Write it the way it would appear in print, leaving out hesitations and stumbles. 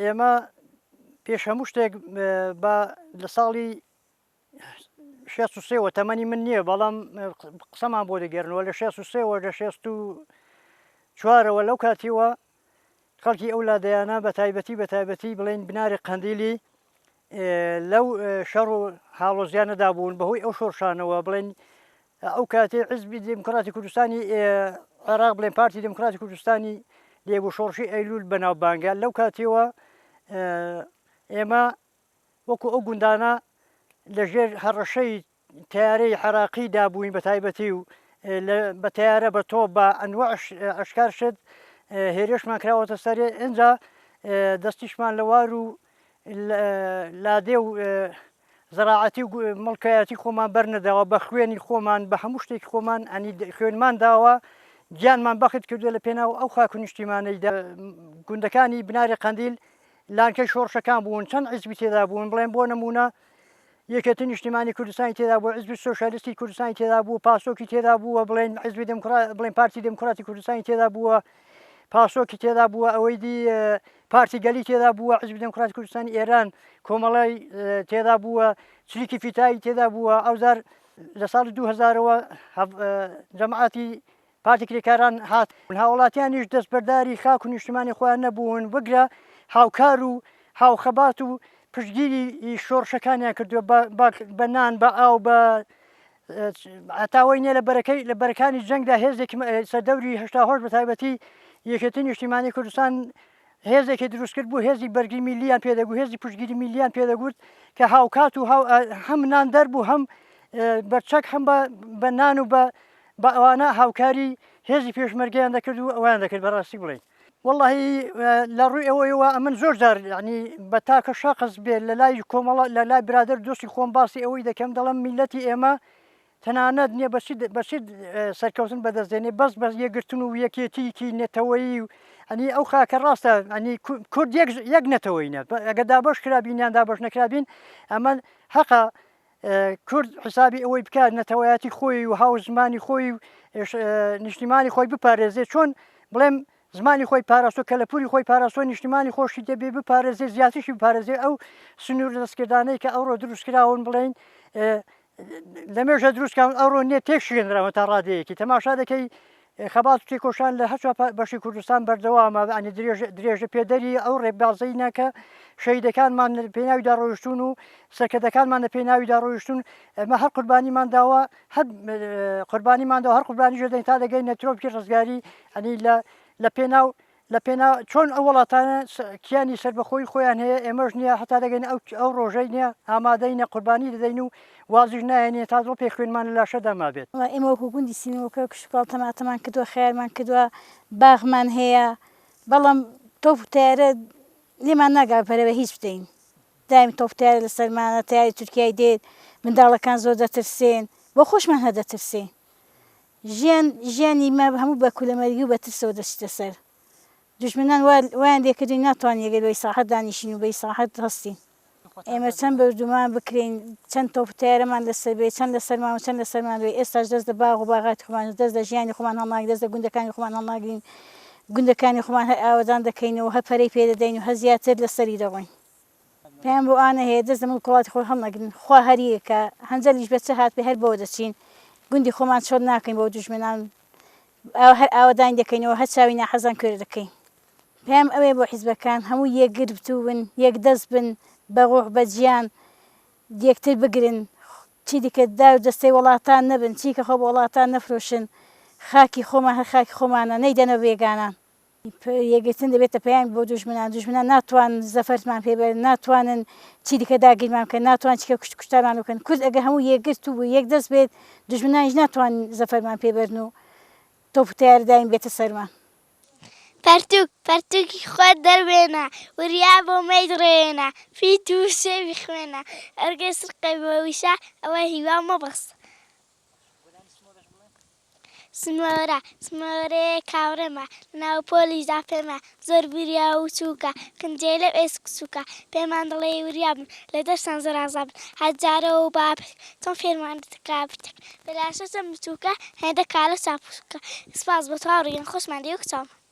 ئێمە پێش هەموو شتێک بە لە ساڵی 63 وە تەمەنی من نییە بەڵام قسەمان بۆ دەگەرنەوە لە 63 وە لە 64ەوە لەو کاتیوە خەڵکی ئەو لادەیانە بە تایبەتی بە تایبەتی بڵێن بناری قەندیلی لەو شەڕ و هاڵۆزیانەدا بوون بەهۆی ئەو شۆڕشانەوە بڵێن ئەو کاتەی حزبی دیموکراتی کوردستانی عێراق بڵێن پارتی دیموکراتی کوردستانی لێ بوو شۆڕشی ئەیلول بەناوبانگە لەو کاتیەوە ئێمە وەکو ئەو گوندانە لەژێر هەڕەشەی تەیارەی عێراقی دا بووین بە تایبەتی و بە تەیارە بە تۆپ بە ئەنواع ئەشکار شت هێرشمان کراوەتە سەرێ ئینجا دەستیشمان لە وار و لادێ و زەراعەتی و مڵکایەتی خۆمان بەرنەداوە بە خوێنی خۆمان بە هەموو شتێکی خۆمان ئەنی خوێنمان داوە گیانمان بەخت کردووە لە پێناو ئەو خاک و نیشتیمانەی گوندەکانی بناری قەندیل لانکەی شۆڕشەکان بوون چەند حیزبی تێدا بوون بڵێن بۆ نمونە یەکێتی نیشتیمانی کوردستانی تێدا بوو حزبی سۆسیالیستی کوردستانی تێدا بوو پاسۆکی تێدا بووە بڵێن حزبی دموکرات بڵێن پارتی دموکراتی کوردستانی تێدا بووە پاسۆکی تێدا بووە ئەوەی دی پارتی گەلی تێدا بووە حزبی دموکراتی کوردستانی ئێران کۆمەڵی تێدا بووە چریکی فیتایی تێدا بووە ئەوزار لە ساڵی 2000ەوە جەماعەتی پارتی کرێکاران هات، هاوڵاتیانیش دەستبەرداری خاک و نیشتیمانی خۆیان نەبوون، بگرە هاوکار و هاوخەبات و پشتگیری شۆڕشەکانیان کردووە بە نان، بە ئاو، بە هەتا وەی نییە لە بەرەکەی لە بەرەکانی جەنگدا هێزێکی سەردەوری 88 بە تایبەتی یەکێتی نیشتیمانی کوردستان هێزێکی دروست کرد بوو هێزی بەرگری میلیان پێدەگوت هێزی پشتگیری میلیان پێدەگوت کە هاوکات و هەم نان دەربوو هەم بەرچەک هەم بە نان و بە بە ئەوانە هاوکاری هێزی پێشمەرگەیان دەکرد و ئەویان دەکرد بەڕاستی بڵێین وەڵاهی لە ڕووی ئەوەیەوە ئەمن زۆر جار یعنی بە تاکە شەخص بێ لە لای کۆمەڵە لە لای برادەر دۆستی خۆم باسی ئەوەی دەکەم دەڵێم میلەتی ئێمە تەنانەت نییە بەچی بەچی سەرکەوتن بەدەست دێنێ بەس بەس یەکگرتن و یەکێتیکی نەتەوەیی و ئەنی ئەو خاکە ڕاستە ئەنی کورد یەک یەک نەتەوەی نە ئەگەر دابەش کرابین یان دابەش نەکرابین ئەمە حەقە کورد حسابی ئەوەی بکات نەتەوەیەتی خۆی و هاو زمانی خۆی و نیشتیمانی خۆی بپارێزێ چۆن بڵێم زمانی خۆی پاراستۆ کەلەپوری خۆی پاراستۆ نیشتیمانی خۆشی دەبێ بپارێزێ زیاترشی بپارێزێ ئەو سنوور دەستکردانەی کە ئەوڕۆ دروستکراون بڵێن لەمێژە دروستکراون ئەوڕۆ نییە تێکشکێنراوە تا ڕادەیەکی تەماشا دەکەی خەبات و تێکۆشان لە هەر چوار بەشی کوردستان بەردەوامە ئەنی درێژە درێژە پێدەری ئەو ڕێبازەی ناکە شەهیدەکانمان لە پێناویدا ڕۆیشتوون و سەرکردەکانمان لە پێناویدا ڕۆیشتوون ئێمە هەر قوربانیمان داوە هەر قوربانیمان داوە هەر قوربانیش دەدەین تا دەگەینە ترۆپکی ڕزگاری ئەنی لە لە پێناو لە پێناو چۆن ئەو وڵاتانە کیانی سەربەخۆی خۆیان هەیە ئێمەش نییە هەتا دەگەین ئەو ئەو ڕۆژەی نییە ئامادەینە قوربانی دەدەین و وازیش نایەنین تا دڵۆپێک خوێنمان لە لاشەدا مابێت. وەڵا ئێمە وەکو گوندی سینۆکە کشتوکاڵ تەماتەمان کردووە خەیارمان کردووە باغمان هەیە بەڵام تۆپ و تەیارە لێمان ناگا پەرە بە هیچ بدەین دایم تۆپ و تەیارە لەسەرمانە تەیاری تورکیای دێت منداڵەکان زۆر دەترسێن بۆ خۆشمان هەر دەترسێین ژیان ژیانی مە هەموو بە کولەمەرگی و بە ترسەوە دەچیتە سەر. دوژمنان وا وایان لێکردوین ناتوانین یەگەر بە ئیسراحەت دانیشین و بە ئیسراحەت هەستین. ئێمە چەند بەردومان بکرێین، چەند تۆپ و تەیارەمان لەسەر بێ، چەند لەسەرمان و چەند لەسەرمان بێ، ئێستاش دەست لە باغ و باغاتی خۆمان، دەست لە ژیانی خۆمان هەڵناگرین، دەست لە گوندەکانی خۆمان هەڵناگرین، گوندەکانی خۆمان هەر ئاوەدان دەکەینەوە، هەر پەرەی پێ دەدەین و هەر زیاتر لەسەری دەڕۆین. پەیام بۆ ئەوانە هەیە دەست لە مڵک وڵاتی خۆی هەڵنەگرن خوا هەر یەکە هەنجەلیش بە چ هاتبێ هەر بەوە دەچین گوندی خۆمان چۆل ناکەین بۆ دوژمنان هەر ئاوەدانی دەکەینەوە هەر چاوی ناحەزان کوێر دەکەین پەیام ئەوەیە بۆ حیزبەکان هەموو یەکگرتوو بن یەک دەست بن بە ڕۆح بە گیان یەکتر بگرن چیدیکە دار و دەستەی وڵاتان نەبن چیکە خۆ بە وڵاتان نەفرۆشن خاکی خۆمان هەر خاکی خۆمانە نەیدەنەوە بێگانان. یەکگرتن دەبێتە پەیامی بۆ دوژمنان، دوژمنان ناتوانن زەفەرمان پێ بەرن، ناتوانن چی دیکە داگیرمان بکەن، ناتوانن چیکە کوشت کوشتارمان بکەن، کورد ئەگەر هەموو یەکگرتوو بوو، یەک دەست بێت، دوژمنانیش ناتوانن زەفەرمان پێ بەرن و تۆپ و تەیارە دایم بێتە سەرمان. پەرتووک، پەرتووکی خۆت دەربێنە، وریا بۆ مەیدڕێنە، فیت و شێوی خوێنە، ئەرگەی سرقەی بۆ ویشە، ئەوە هیوا مەبەستە. سمۆرە، سمۆرەیەک هاوڕێمە، لەناو پۆلیشدا پێمە، زۆر وریا و چووکە، قنجێلە و ئێسک سووکە، پێمان دەڵێ وریا بن، لە دەرسان زۆر ئازا بن، هەر جارە و با چۆن فێرمان دەکا بتەک، بەلاشە چەند بچووکە، هێندە کارە چاپووکە، سپاس بۆ تۆ هاوڕێ گیان، خۆشمان دەوێی کچانمان.